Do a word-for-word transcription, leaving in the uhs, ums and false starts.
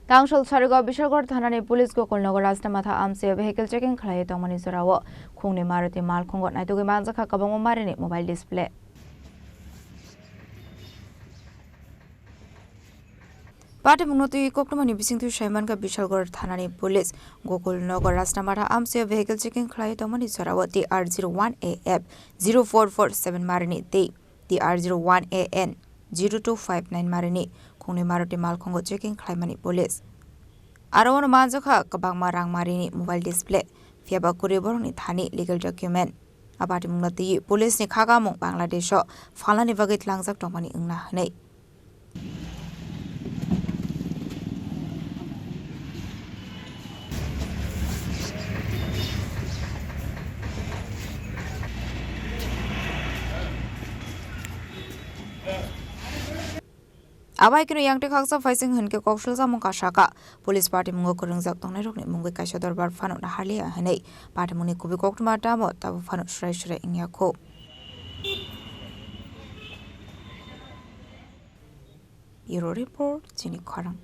Tangshol Sarigo Bishalgarh thanani police Gokulnagar Rajnamatha amchio vehicle checking khlaiwi tongmani jorao khungni Maruti malkhungo naitugwi manjakha kwbangma marini mobile display. Patimungno twi koktwmani bisingtwi saimankha Bishalgarh thanani police Gokulnagar Rajnamatha amchio vehicle checking khlaiwi tongmani jorao T R zero one A F zero four four seven marini tei T R zero one A N zero two five nine marini khungni Maruti malkhungo checking khlaimani police. Aro ono manjakha kwbangma rangmarini mobile display, phiyaba kwrwi borokni thani legal document. A patimungno twi police ni khakamung Bangladesh o phalnani bagwi tlangjak tongmani wngna hwnwi. Abai keno yang tei khaksa phaising hwnke kok silsamung kasaka. Police patimungo kwrwngjak tongnairokni mungwi kaisa dorbar phano naharliya hwnwi patimungni kubui koktwma tamo tabuk phano srai srai wngya kho. Bureau Report, chini khorang.